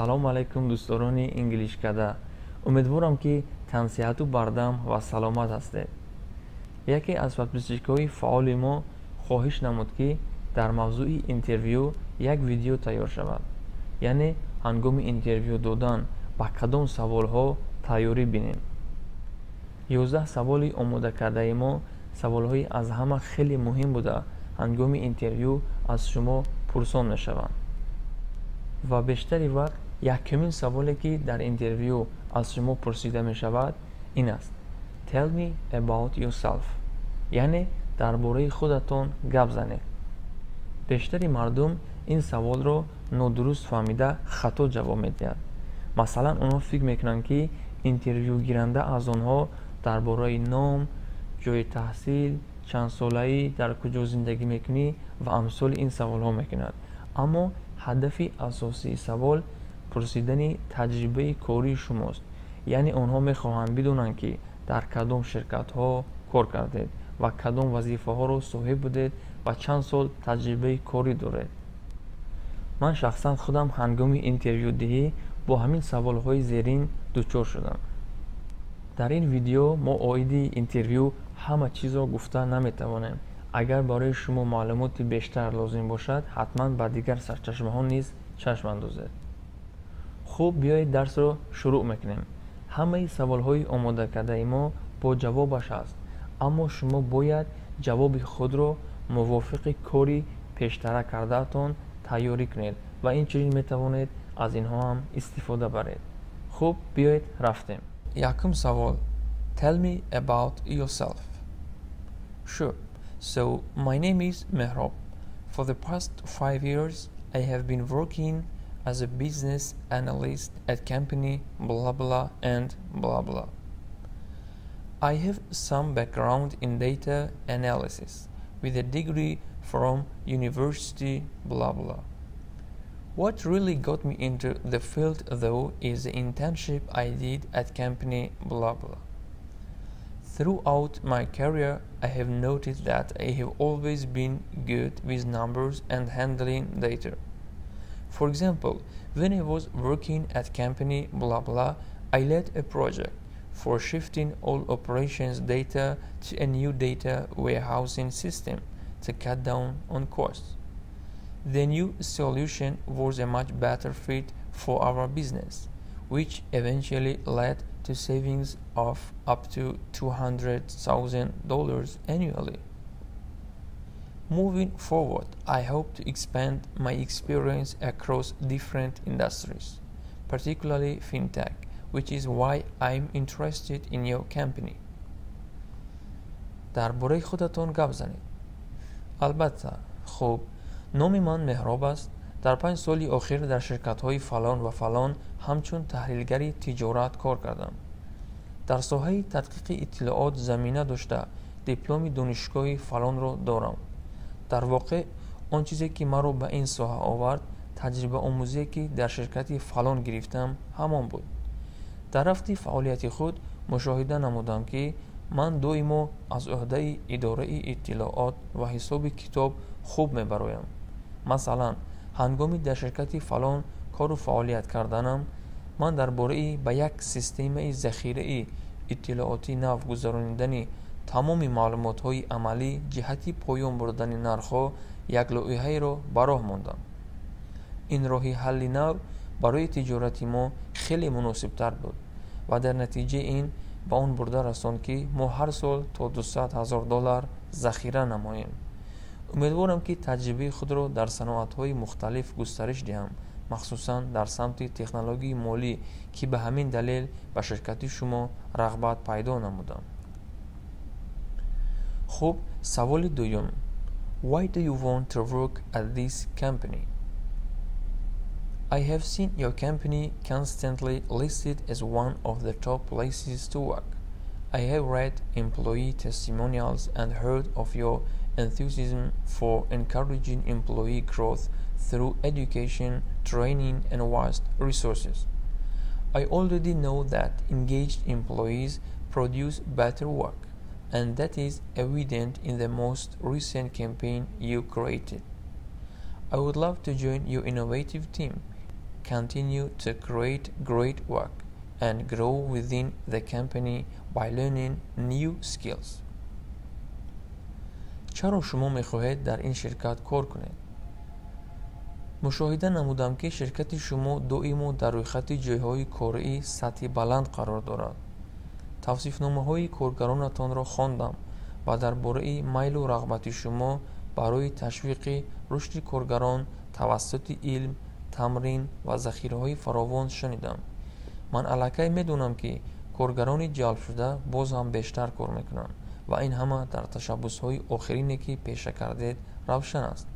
Салому алайкум, дӯстдорони Инглишкада. Умедворам, ки тансиҳату бардам ва саломат ҳастед. Яке аз подписчикҳои фаъоли мо хоҳиш намуд, ки дар мавзӯи интервю як видео тайёр шавад, яъне ҳангоми интервю додан ба кадом саволҳо тайёрӣ бинем. 11 саволи омодакардаи мо саволҳои аз ҳама хеле муҳим буда, ҳангоми интервю аз шумо пурсон мешаванд. Ва бештари вақт якумин саволе, ки дар интервю аз шумо пурсида мешавад, ин аст: "Tell me about yourself", яъне дар бораи худатон гап занед. Бештари мардум ин саволро нодуруст фаҳмида, хато ҷавоб медиҳад. Масалан, онҳо фикр мекунанд, ки интервюгиранда аз онҳо дар бораи ном, ҷойи таҳсил, чандсолаӣ, дар куҷо зиндагӣ мекунӣ ва амсоли ин саволҳо мекунад. Аммо ҳадафи асосии савол пурсидани таҷрибаи кории шумост, яъне онҳо мехоҳанд бидонанд, ки дар кадом ширкатҳо кор кардед ва кадом вазифаҳоро соҳиб будед ва чанд сол таҷрибаи корӣ доред. Ман шахсан худам ҳангоми интервюдиҳӣ бо ҳамин саволҳои зерин дучор шудам. Дар ин видео мо оиди интервю ҳама чизро гуфта наметавонем. Агар барои шумо маълумоти бештар лозим бошад, ҳатман ба дигар сарчашмаҳо низ чашм андозед. Хуб, биёед, дарсро шурӯъ мекунем. Ҳамаи саволҳои омодакардаи мо бо ҷавобаш аст, аммо шумо бояд ҷавоби худро мувофиқи кори пештара кардаатон тайёрӣ кунед ва инчунин метавонед аз инҳо ҳам истифода баред. Хуб, биёед, рафтем. Якум савол: "Tell me about yourself". Sure. So my name is Mehrob. For the past 5 years I have been working as a business analyst at company blah blah and blah blah. I have some background in data analysis with a degree from university blah blah. What really got me into the field, though, is the internship I did at company blah blah. Throughout my career, I have noticed that I have always been good with numbers and handling data. For example, when I was working at company blah blah, I led a project for shifting all operations data to a new data warehousing system to cut down on costs. The new solution was a much better fit for our business, which eventually led to savings of up to $200,000 annually. Moving forward, I hope to expand my experience across different industries, particularly fintech, which is why I'm interested in your company. Дар бораи худатон гап занед. Албатта, хуб, номи ман Меҳроб аст. Дар 5 соли охир дар ширкатҳои фалон ва фалон ҳамчун таҳлилгари тиҷорат кор кардам. Дар соҳаи тадқиқи иттилоот замина дошта, дипломи донишгоҳи фалонро дорам. Дар воқеъ, он чизе, ки маро ба ин соҳа овард, таҷрибаомӯзие, ки дар ширкати фалон гирифтам, ҳамон буд. Дар рафти фаъолияти худ мушоҳида намудам, ки ман доимо аз ӯҳдаи идораи иттилоот ва ҳисоби китоб хуб мебароям. Масалан, ҳангоми дар ширкати фалон кору фаъолият карданам, ман дар бораи ба як системаи захираи иттилоотӣ нав гузаронидани тамоми маълумотҳои амалӣ ҷиҳати поён бурдани нархҳо як лоиҳаеро ба роҳ мондам. Ин роҳи ҳалли нав барои тиҷорати мо хеле муносибтар буд ва дар натиҷаи ин ба он бурда расонд, ки мо ҳар сол то 200 ҳазор доллар захира намоем. Умедворам, ки таҷрибаи худро дар саноатҳои мухталиф густариш диҳам, махсусан дар самти технологияи молӣ, ки ба ҳамин далел ба ширкати шумо рағбат пайдо намудам. Хуб, саволи дуюм: "Why do you want to work at this company?" I have seen your company constantly listed as one of the top places to work. I have read employee testimonials and heard of your enthusiasm for encouraging employee growth through education, training, and vast resources. I already know that engaged employees produce better work, and that is evident in the most recent campaign you created. I would love to join your innovative team. continue to create great work and grow within the company by learning new skills. Чаро шумо мехоҳед дар ин ширкат кор кунед? Мушоҳида намудам, ки ширкати шумо доимо дар рӯйхати ҷойҳои кории сатҳи баланд қарор дорад. Тавсифномаҳои коргаронатонро хондам ва дар бораи майлу рағбати шумо барои ташвиқи рушди коргарон тавассути илм, тамрин ва захираҳои фаровон шунидам. Ман аллакай медонам, ки коргарони ҷалбшуда боз ҳам бештар кор мекунанд ва ин ҳама дар ташаббусҳои охирине, ки пеша кардед, равшан аст.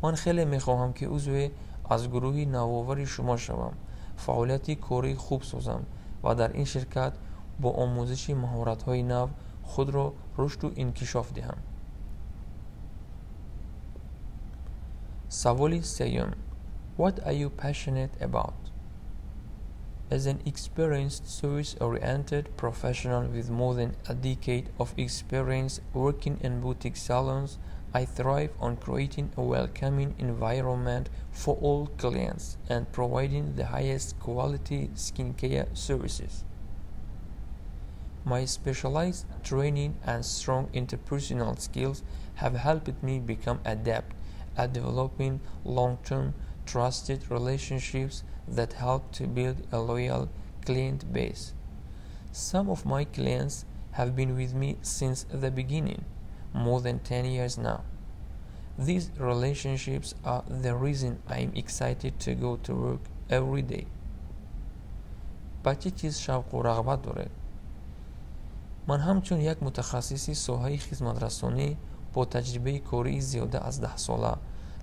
Ман хеле мехоҳам, ки узве аз гурӯҳи навовари шумо шавам, фаъолияти кории хуб созам ва дар ин ширкат бо омӯзиши маҳоратҳои нав худро рушду инкишоф диҳам. Саволи сеюм: What are you passionate about? As an experienced service-oriented professional with more than a decade of experience working in boutique salons, I thrive on creating a welcoming environment for all clients and providing the highest quality skincare services. My specialized training and strong interpersonal skills have helped me become adept at developing long-term, trusted relationships that help to build a loyal client base. Some of my clients have been with me since the beginning, more than 10 years now. These relationships are the reason I'm excited to go to work every day. Ба чӣ чиз шавқу рағбат доред? Ман ҳамчун як мутахассиси соҳаи хизматрасонӣ бо таҷрибаи кории зиёда аз 10 сола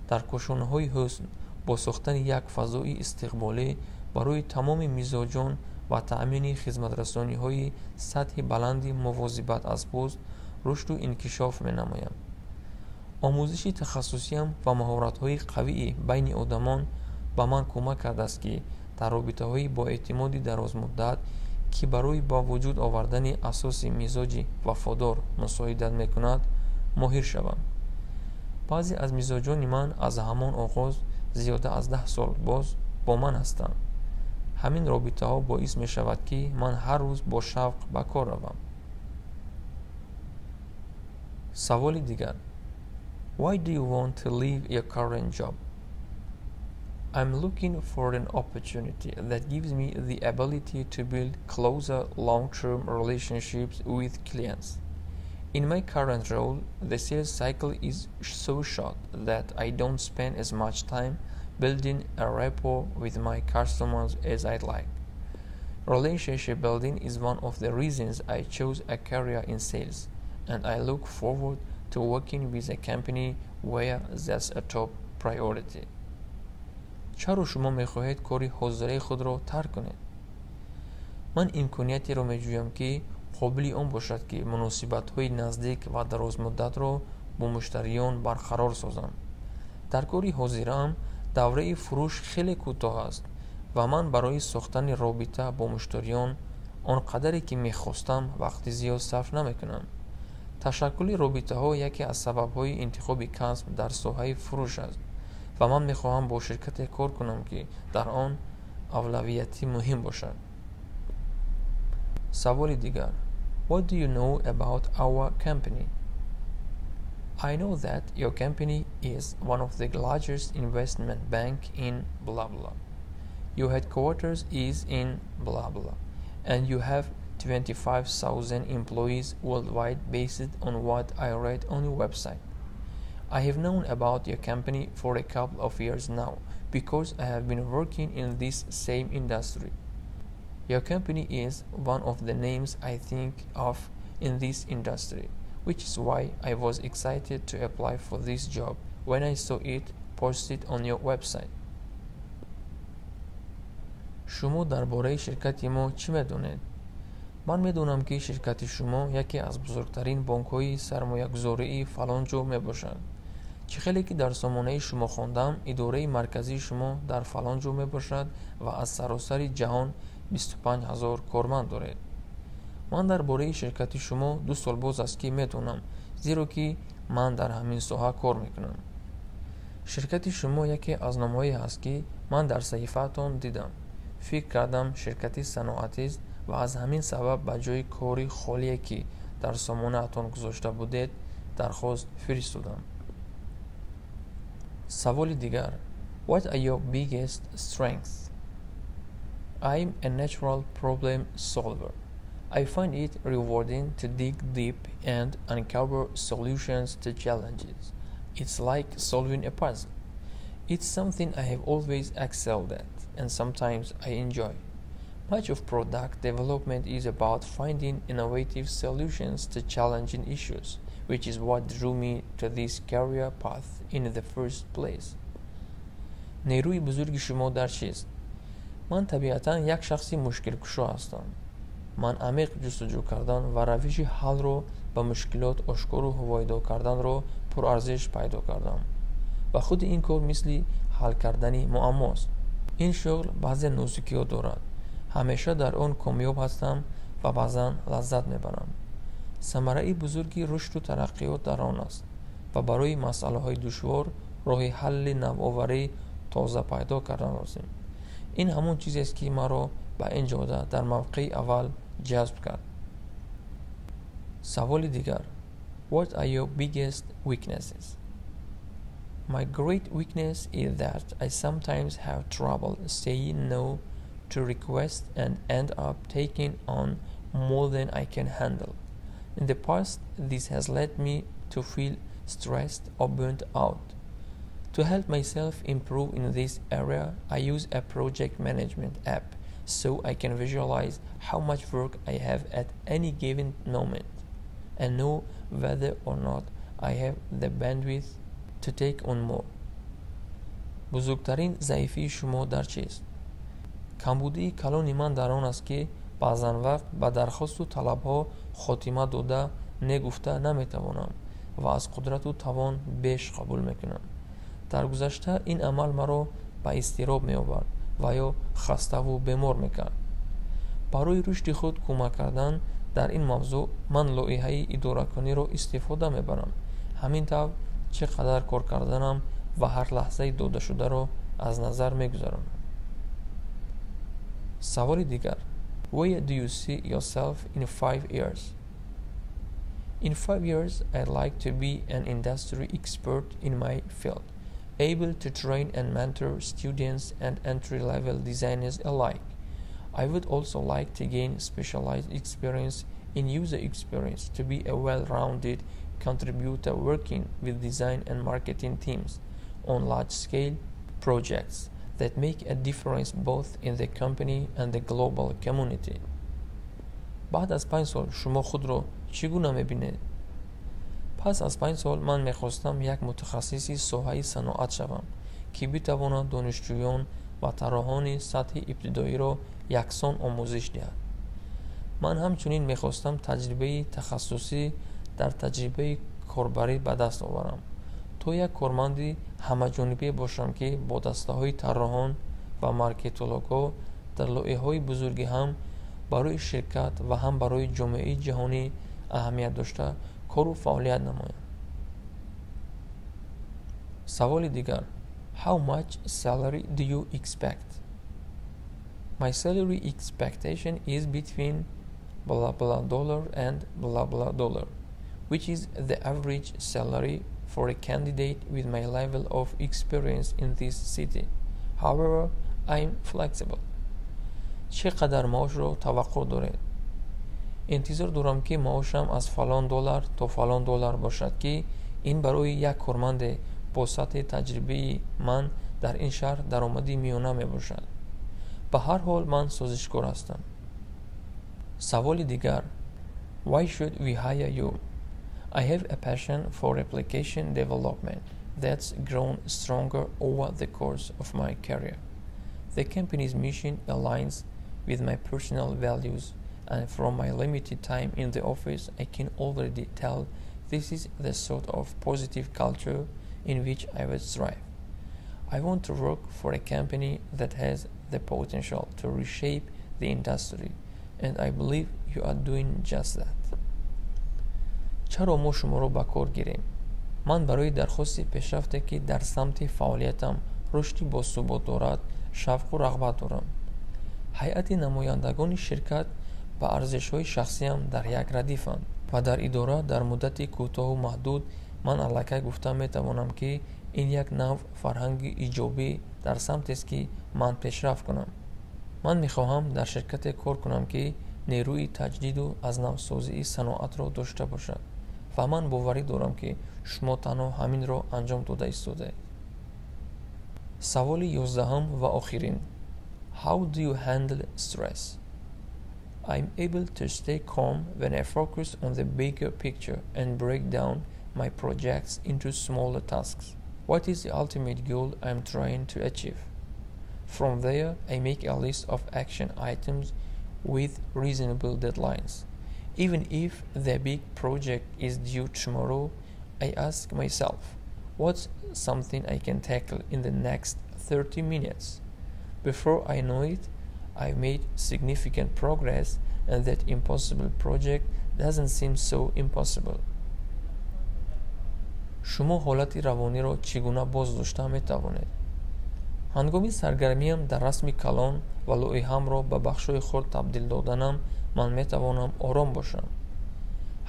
дар кошонаҳои ҳусн бо сохтани як фазои истиқболӣ барои тамоми мизоҷон ва таъмини хизматрасониҳои сатҳи баланди мувозибат аз пӯст рушду инкишоф менамоям. Омӯзиши тахассусиям ва маҳоратҳои қавии байни одамон ба ман кӯмак кардааст, ки дар робитаҳои боэътимоди дарозмуддат, ки барои ба вуҷуд овардани асоси мизоҷи вафодор мусоидат мекунад, моҳир шавам. Баъзе аз мизоҷони ман аз ҳамон оғоз, зиёда аз 10 сол боз бо ман ҳастанд. Ҳамин робитаҳо боис мешавад, ки ман ҳар рӯз бо шавқ ба кор равам. Саволи дигар: Why do you want to leave your current job? I'm looking for an opportunity that gives me the ability to build closer long-term relationships with clients. In my current role, the sales cycle is so short that I don't spend as much time building a rapport with my customers as I'd like. Relationship building is one of the reasons I chose a career in sales, and I look forward to working with a company where that's a top priority. Чаро шумо мехоҳед кори ҳозираи худро тарк кунед? Ман имкониятеро меҷӯям, ки қобили он бошад, ки муносибатҳои наздик ва дарозмуддатро бо муштариён барқарор созам. Дар кори ҳозираам давраи фурӯш хеле кӯтоҳ аст ва ман барои сохтани робита бо муштариён он қадаре ки мехостам вақти зиёд сарф намекунам. Ташаккули робитаҳо яке аз сабабҳои интихоби касб дар соҳаи фурӯш аст ва ман мехоҳам бо ширкате кор кунам, ки дар он авлавияти муҳим бошад. Саволи дигар: What do you know about our company? I know that your company is one of the largest investment bank in blah blah. Your headquarters is in blah blah, and you have 25,000 employees worldwide based on what I read on your website. I have known about your company for a couple of years now because I have been working in this same industry. Your company is one of the names I think of in this industry, which is why I was excited to apply for this job when I saw it posted on your website. Шумо дар бораи ширкати мо чӣ медонед? Ман медонам, ки ширкати шумо яке аз бузургтарин бонкҳои сармоягузории фалон ҷо мебошад. Чӣ хеле ки дар сомонаи шумо хондам, идораи марказии шумо дар фалон ҷо мебошад ва аз саросари ҷаҳон 25 ҳазор корманд доред. Ман дар бораи ширкати шумо 2 сол боз аст, ки медонам, зеро ки ман дар ҳамин соҳа кор мекунам. Ширкати шумо яке аз номҳое ҳаст, ки ман дар саҳифаатон дидам. Фикр кардам, ширкати саноатист ва аз ҳамин сабаб ба ҷойи кори холие, ки дар сомонаатон гузошта будед, дархост фиристодам. Саволи дигар: What are your biggest strengths? I'm a natural problem solver. I find it rewarding to dig deep and uncover solutions to challenges. It's like solving a puzzle. It's something I have always excelled at and sometimes I enjoy. Much of product development is about finding innovative solutions to challenging issues, which is what drew me to this career path in the first place. Нерӯи бузурги шумо дар чист? Ман табиатан як шахси мушкилкушо ҳастам. Ман амиқ ҷустуҷӯ кардан ва равиши ҳаллро ба мушкилот ошкору ҳувайдо карданро пурарзиш пайдо кардам ва худи ин кор мисли ҳал кардани муаммост. Ин шуғл баъзе нозукиҳо дорад. Ҳамеша дар он комёб ҳастам ва баъзан лаззат мебарам. Самараи бузурги рушду тараққиёт дар он аст ва барои масъалаҳои душвор роҳи ҳалли навоварӣ тоза пайдо кардан лозим. Ин ҳамон чизест, ки маро ба ин ҷода дар мавқеи аввал ҷазб кард. Саволи дигар: What are your biggest weaknesses? My great weakness is that I sometimes have trouble saying no to requests and end up taking on more than I can handle. In the past, this has led me to feel stressed or burnt out. To help myself improve in this area, I use a project management app so I can visualize how much work I have at any given moment and know whether or not I have the bandwidth to take on more. Бузургтарин заифии шумо дар чист? Камбудии калони ман дар он аст, ки баъзан вақт ба дархосту талабҳо хотима дода не гуфта наметавонам ва аз қудрату тавон беш қабул мекунам. Дар гузашта ин амал маро ба изтироб меовард ва ё хаставу бемор мекард. Барои рушди худ кӯмак кардан дар ин мавзӯъ ман лоиҳаи идоракуниро истифода мебарам. Ҳамин тавр чӣ қадар кор карданам ва ҳар лаҳзаи додашударо аз назар мегузаронам. Саволи дигар: Where do you see yourself in 5 years? In 5 years, I'd like to be an industry expert in my field, able to train and mentor students and entry-level designers alike. I would also like to gain specialized experience in user experience to be a well-rounded contributor working with design and marketing teams on large-scale projects that make a difference both in the company and the global community. Баъд аз 5 сол шумо худро чӣ гуна мебинед? Пас аз 5 сол ман мехостам як мутахассиси соҳаи саноат шавам, ки битавонад донишҷӯён ва тарроҳони сатҳи ибтидоиро яксон омӯзиш диҳад. Ман ҳамчунин мехостам таҷрибаи тахассусӣ дар таҷрибаи корбарӣ ба даст оварам, то як корманди ҳамаҷонибе бошам, ки бо дастаҳои тарроҳон ва маркетологҳо дар лоиҳаҳои бузурги ҳам барои ширкат ва ҳам барои ҷомеаи ҷаҳонӣ аҳамият дошта кору фаъолият намоянд. Саволи дигар: How much salary do you expect? My salary expectation is between blah blah dollar and blah blah dollar, which is the average salary for a candidate with my level of experience in this city. However, I'm flexible. Чӣ қадар маошро таваққӯъ доред? Интизор дорам, ки маошам аз фалон доллар то фалон доллар бошад, ки ин барои як корманде бо сатҳи таҷрибаи ман дар ин шаҳр даромади миёна мебошад. Ба ҳар ҳол, ман созишкор ҳастам. Саволи дигар: Why should we hire you? I have a passion for application development that's grown stronger over the course of my career. The company's mission aligns with my personal values, and from my limited time in the office, I can already tell this is the sort of positive culture in which I would thrive. I want to work for a company that has the potential to reshape the industry, and I believe you are doing just that. Чаро мо шуморо ба кор гирем? Ман барои дархости пешрафте, ки дар самти фаъолиятам рушди босубот дорад, шавқу рағбат дорам. Ҳайати намояндагони ширкат ба арзишҳои шахсиам дар як радифанд ва дар идора дар муддати кӯтоҳу маҳдуд ман аллакай гуфта метавонам, ки ин як нав фарҳанги иҷобӣ дар самтест, ки ман пешрафт кунам. Ман мехоҳам дар ширкате кор кунам, ки нерӯи таҷдиду аз навсозии саноатро дошта бошад, ва ман боварӣ дорам, ки шумо танҳо ҳаминро анҷом дода истодаед. Саволи 11-ум ва охирин. How do you handle stress? I'm able to stay calm when I focus on the bigger picture and break down my projects into smaller tasks. What is the ultimate goal I'm trying to achieve? From there, I make a list of action items with reasonable deadlines. Even if the big project is due tomorrow, I ask myself, what's something I can tackle in the next 30 minutes? Before I know it, I've made significant progress, and that impossible project doesn't seem so impossible. Шумо ҳолати равониро чӣ гуна боз дошта метавонед? Ҳангоми саргармиям дар расми калон ва лоиҳаамро ба бахшҳои хурд табдил доданам, ман метавонам ором бошам.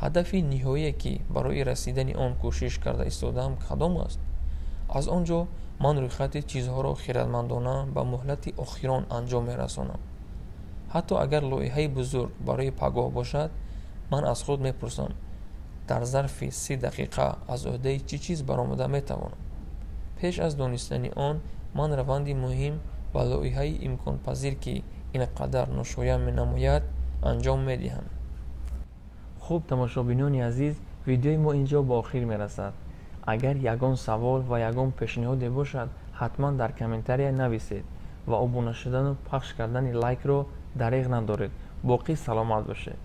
Ҳадафи ниҳоие, ки барои расидани он кӯшиш карда истодаам, кадом аст? Аз он ҷо ман рӯйхати чизҳоро хирадмандона ба муҳлати охирон анҷом мерасонам. Ҳатто агар лоиҳаи бузург барои пагоҳ бошад, ман аз худ мепурсам: дар зарфи 30 дақиқа аз ӯҳдаи чӣ чиз баромада метавонам? Пеш аз донистани он ман раванди муҳим ва лоиҳаи имконпазир, ки ин қадар ношоям менамояд, анҷом медиҳам. Хуб, тамошобинони азиз, видеои мо ин ҷо ба охир мерасад. Агар ягон савол ва ягон пешниҳоде бошад, ҳатман дар комментария нависед ва обуна шудану пахш кардани лайкро дареғ надоред. Боқӣ саломат бошед.